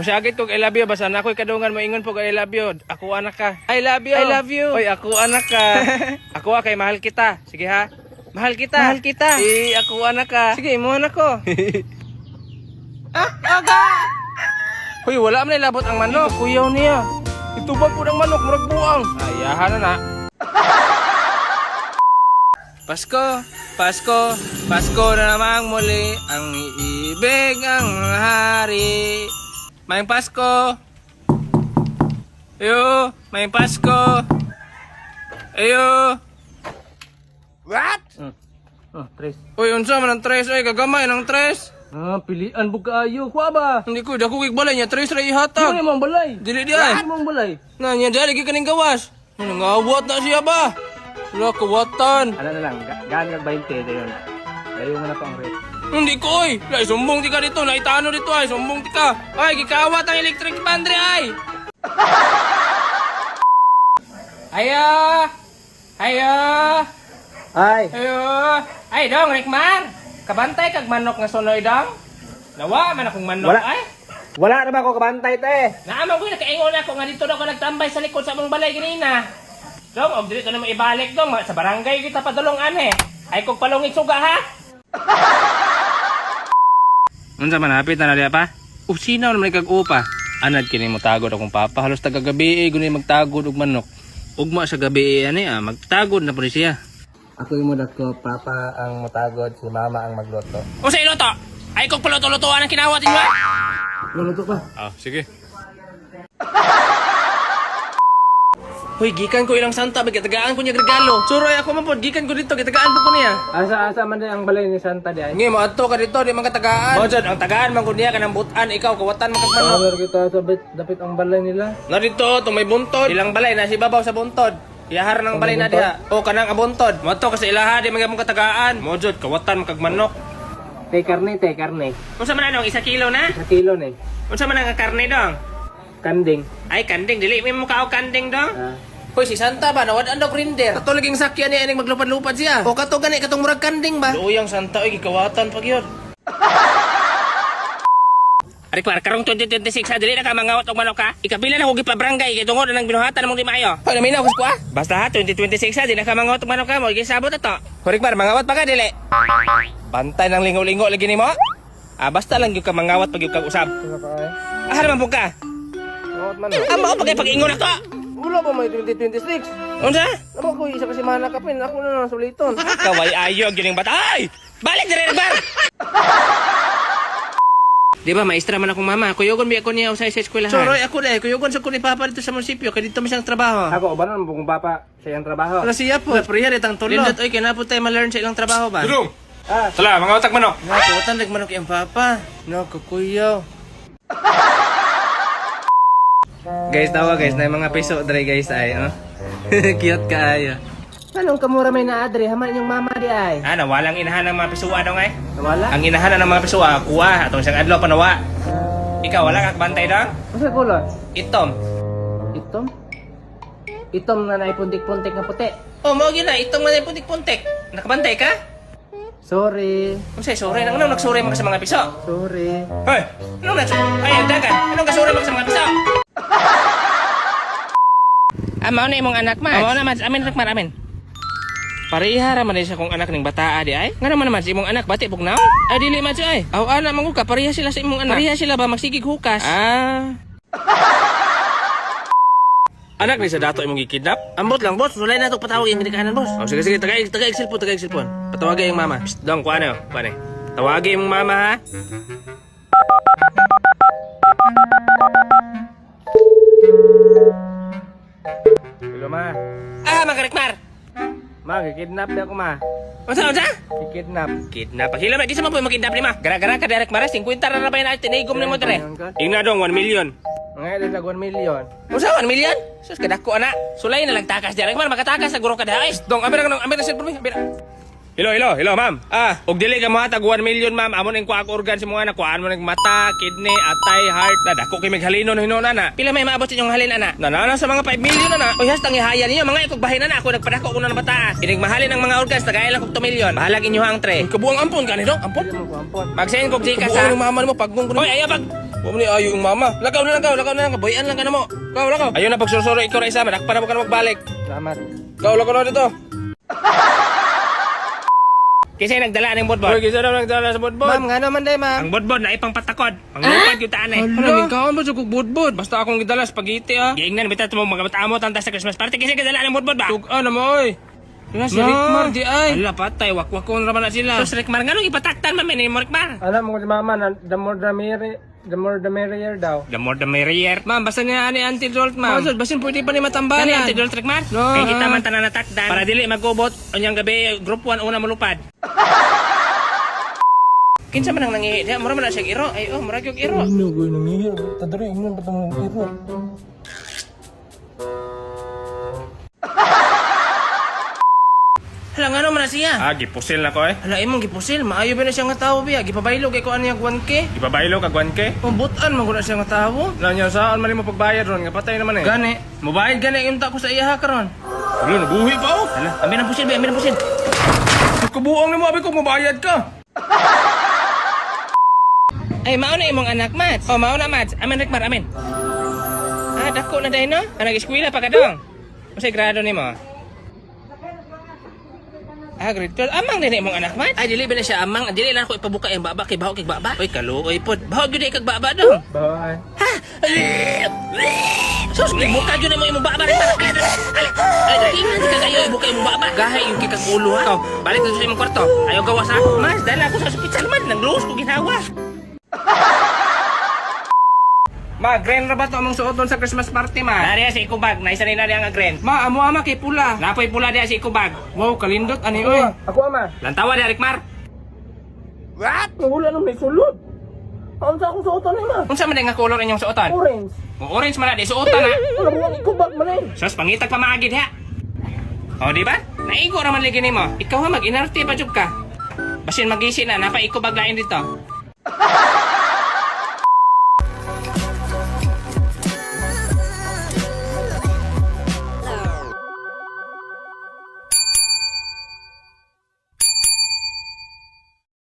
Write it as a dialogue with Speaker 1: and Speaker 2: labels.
Speaker 1: Musagit kog I love you basta na ako'y kadungan moingon pog I love you. Ako anak ka. I love you. I love you. Oy, ako anak ka. Ako kay mahal kita. Sige ha. Mahal kita. Mahal kita. Eh, ako anak ka. Sige, imo anak ko. Ah, aga. Hoy, wala man ilabot ang manok. Kuyaw niya. Itubag po ng manok, murag buang. Ayahan na na. Pasko, Pasko, Pasko na namang muli. Ang iibig ang hari. Mayong Pasko. Ayo, may Pasko. Ayo.
Speaker 2: What?
Speaker 3: Oh, tres.
Speaker 1: Uy, unsa man ang tres? Uy, gagamay ng tres.
Speaker 3: Ah, pilian bug kaayo. Kuha ba?
Speaker 1: Hindi ko, dako kay balay niya. Tres ra ihatag.
Speaker 3: Ano imong balay?
Speaker 1: Dili di ay.
Speaker 3: Ano imong balay?
Speaker 1: Na niya dali gyud kaning gawas. Ano ngawat na siya ba? Wala kawatan.
Speaker 3: Ano na lang, gaan kag 20 dayon. Dayon mo na pa ang rate.
Speaker 1: Hindi ko oy. Lai sumbong ti ka dito, naitano dito ay sumbong ti ka. Ay gikawat ang electric fan dre ay. Ayo. Ayo.
Speaker 3: Ay,
Speaker 1: Ayo. Ay dong Rikmar. Kabantay kag manok nga sunoy dong. Nawa man akong manok
Speaker 3: Wala.
Speaker 1: ay.
Speaker 3: Wala na ba ako kabantay te?
Speaker 1: Naamang ko nakaingon ako nga dito daw ko nagtambay sa likod sa among balay ganina. Dong, og dili to na mo ibalik dong sa barangay kita padulong ane. Ay kog palungit suga ha. Unsa man hapit na na pa? Usinaw naman kag upa. Anad kini mo tagod akong papa halos taga gabi eh, gunay magtagod og manok. Ugma sa gabi eh, ani ah, magtagod na pud siya.
Speaker 3: Ako imo dako, papa ang motagod, si mama ang magluto.
Speaker 1: Unsa iluto? Ay kog paluto-lutoan ang kinawat inyo ah.
Speaker 3: Luluto ka.
Speaker 1: Ah, sige. Hoy, gikan ko ilang santa, gitagaan ko niya regalo. Suroy ako man pod, gikan ko dito, gitagaan po ko niya.
Speaker 3: Asa asa man di ang balay ni Santa di ay?
Speaker 1: Ngi mo adto ka dito, di man katagaan. Mo jud ang tagaan man gud niya kanang butan ikaw kawatan man kag manok.
Speaker 3: Power kita sa bit, dapit ang balay nila.
Speaker 1: Na dito, to may buntod. Ilang balay na si babaw sa buntod. Iyahar ng balay na diha. O kanang abuntod. Mo adto ka sa ilaha, di man gyud katagaan. Mo jud kawatan man kag manok.
Speaker 3: Te karne, te karne.
Speaker 1: Unsa man anong isa kilo na?
Speaker 3: Sa kilo ni.
Speaker 1: Unsa man ang karne dong?
Speaker 3: Kanding.
Speaker 1: Ay kanding dili may mukha og kanding dong.
Speaker 3: Ah.
Speaker 1: Hoy, si Santa ba nawad ang grinder. Kato laging sakyan niya ining maglupad-lupad siya. O kato gani katong murag kanding ba? Luyang Santa oy gikawatan pag yun. Ari kwar, karong 2026 ha, dili na ka mangawat og manok ha. Ikapila na ko gipabrangay kay tungod nang binuhatan namong di maayo. Hoy, naminaw ko ah. Basta ha, 2026 ha, di na ka mangawat og manok ha, mo gisabot na to. Hoy, Kwar, mangawat pa ka dili. Bantay ng lingo-lingo lagi nimo. Ah, basta lang gyud ka mangawat pag gyud ka usab.
Speaker 3: Ano ka ay?
Speaker 1: Ah, naman po ka.
Speaker 3: Mangawat man.
Speaker 1: Ah, mao pa kay pag-ingon ako.
Speaker 3: Wala ba may 2026?
Speaker 1: Unsa?
Speaker 3: Namo ko isa kasi mana ka pin, ako na lang suliton.
Speaker 1: Kaway ayo ang gining bata. Ay! Balik dire bar. Di ba maestra man akong mama, kuyogon bi ako niya usay sa eskwelahan. Soroy ako dai, kuyogon sa ko ni papa dito sa munisipyo kay dito man siyang trabaho.
Speaker 3: Ako ubanon mo kung papa sa iyang trabaho.
Speaker 1: Wala siya po. Priya ditang tulo. Lindot oy kay na po tayo ma-learn sa ilang trabaho ba.
Speaker 2: Dudong!
Speaker 3: Ah,
Speaker 2: Tala, mga utak manok.
Speaker 1: Na kutan lag manok iyang papa. No kukuyaw. Guys, tawa guys, na yung mga piso dre guys ay, oh. Cute kaayo.
Speaker 3: Anong kamura may naadre, haman inyong mama di ay.
Speaker 1: Ah, nawalang inahan ng mga pisuwa dong ay.
Speaker 3: Nawala?
Speaker 1: Ang inahan ng mga pisuwa, kuha atong isang adlaw panawa. Ikaw wala kang bantay dong?
Speaker 3: Unsa kulon?
Speaker 1: Itom.
Speaker 3: Itom? Itom na naipuntik-puntik nga puti.
Speaker 1: Oh, mao gyud na itom nga puntik-puntik. Nakabantay ka?
Speaker 3: Sorry.
Speaker 1: Unsay sorry nang anong nagsorry man ka sa mga piso?
Speaker 3: Sorry.
Speaker 1: Hoy, anong nagsorry? Ay, dagan. Anong kasorry man ka sa mga piso? Ah, mao na imong anak, Mads. Mao na, Mads. Amin, Rakmar, amin. Pareha ra man sa kong anak ning bataa di ay. Ngano man Mads imong anak bati pugnaw? Ay dili Mads ay. Aw ana man ka pareha sila sa imong anak. Pareha sila ba magsigig hukas? Ah. Anak ni sa dato imong gikidnap? Ambot lang boss, sulay na to patawag iyang ginikanan boss. Oh, sige sige, tagay tagay cellphone, tagay cellphone. Patawagay iyang mama. Psst, dong kuan oh, kuan eh. Tawagi imong mama ha.
Speaker 3: Hello ma.
Speaker 1: Ah, makarikmar.
Speaker 3: Ma, kikidnap di ako ma.
Speaker 1: Unsa unsa?
Speaker 3: Kikidnap.
Speaker 1: Kidnap. Paghila ba? Kisa man po yung makidnap ni ma. Gara-gara ka direct mara, 50 ra na ba yun ay tinigom ni mo dire. Ingna dong, 1 million.
Speaker 3: Mga ilan 1 million.
Speaker 1: Unsa 1 million? Sus kadako ana. Sulay na lang takas direct mar, makatakas sa guro ka diha. Dong, abi ra abi ra cellphone mi, abi ra. Hello, hello, hello, ma'am. Ah, og dili ka mohatag 1 million, ma'am. Amo ning kuha organ sa mga anak, kuhaan mo ning mata, kidney, atay, heart. Na dako kay maghalinon hinon ana. Pila may maabot sa inyong halin ana? Nanana sa mga 5 million ana. Uy, hastang ihaya ninyo mga ikog bahin ana ako nagpadako ko na ng bata. Inig mahalin ang mga organs, tagay lang kog 2 million. Bahalag inyo ang tre. Kabuang ampon kanino? Ampon?
Speaker 3: Dili mo ko ampon.
Speaker 1: Mag-send kog Gcash ha.
Speaker 2: Kabuang ng mama nimo pagmong ko.
Speaker 1: Hoy, ayaw pag. Wa man ni ayo yung mama. Lakaw na lang kaw, lakaw na lang. Buyan lang ka na mo. Kaw, lakaw. Ayun na pagsursuro ikaw ra isa, madakpan na mo ka na magbalik.
Speaker 3: Salamat.
Speaker 1: Kaw, lakaw na dito. Kasi nagdala ng bodbod. Uy, kinsa naman nagdala sa bodbod?
Speaker 3: Ma'am, nga naman day, ma'am.
Speaker 1: Ang bodbod na ipang patakod. Panglupad yung taan eh. Hala, mingkaon ba sa kog bodbod? Basta akong gidala spaghetti ah. Giingnan bitaw mo magamatamo tanta sa Christmas party kasi kadala ng bodbod ba? Tug-an na mo oy. Ina si Rickmar di ay. Hala patay, wakwakon ra man na sila. Sus Rickmar nganong ipataktan man ni mo Rickmar?
Speaker 3: Alam mo si mama, na, the more the merry, the more the merrier daw.
Speaker 1: The more the merrier.
Speaker 3: Ma'am, basta niya ani antidote, ma'am. Ma'am, basin pwede pa ni matambalan.
Speaker 1: Kani antidote Rickmar?
Speaker 3: No,
Speaker 1: Kay kita
Speaker 3: ah.
Speaker 1: man tanan natakdan. Para dili magubot unyang gabi group 1 una molupad. Kinsa man ang nangihi diha? Mura man na siyang iro. Ay oh, mura gyud iro.
Speaker 3: Ino ko nangihi. Tadari, ingnon pa tong iro.
Speaker 1: Hala ngano man na siya?
Speaker 2: Ah, gipusil na ko eh.
Speaker 1: Hala imong gipusil, maayo ba na siya nga tawo biya? Gipabaylo kay ko ani 1K.
Speaker 2: Gipabaylo kag 1K.
Speaker 1: Pambutan man ko na siya nga tawo.
Speaker 2: Wala niya saan man mo pagbayad ron nga patay naman eh.
Speaker 1: Gani, mubayad gani unta ko sa iya ha karon.
Speaker 2: Wala nabuhi pa oh.
Speaker 1: Hala, amin ang pusil, be, amin ang pusil.
Speaker 2: Kabuang nimo abi ko mobayad ka.
Speaker 1: Ay, mao na imong anak, Mats. Oh, mao na, Mats. Amin, Rickmar, amin. Ah, dako na dahil, no? Ah, nag-eskwela pa ka dong. Unsay grado nimo? Ah, grade 12. Amang din na imong anak, Mats. Ay, dili ba na siya amang? Dili lang ako ipabuka yung baba kay baho kay baba. Oy, kaluoy pod. Baho gyud kag baba dong.
Speaker 3: Bye.
Speaker 1: Ha? Sus, gibuka gyud mo imong baba rin. Ay, tingnan ka kayo ibuka imong baba. Gahay yung kikag ulo ha. Ikaw, balik na sa imong kwarto. Ayaw gawas ha. Mas, dala ako sa ospital man. Nangluos ko ginawa.
Speaker 3: Ma, green ra ba to among suoton sa Christmas party, ma?
Speaker 1: Nariya sa ikubag. Naisa ni nariya nga green.
Speaker 3: Ma, amo ama kay pula.
Speaker 1: Napoy pula diya sa ikubag.
Speaker 3: Wow, kalindot ani oy. Ako ama.
Speaker 1: Lantawa diya, Rikmar.
Speaker 2: What?
Speaker 3: Wala nang may sulod. Paunsa akong suoton ni ma?
Speaker 1: Unsa man nga color inyong suoton?
Speaker 3: Orange.
Speaker 1: Kung orange man na, di suotan ha.
Speaker 3: Wala mo ikubag man eh.
Speaker 1: Sus, pangitag pamaagid ha. O, di ba? Naigo raman lagi nimo. Ikaw ha, mag-inarte pa jud ka. Basin magisi na, napa ikubag lain dito.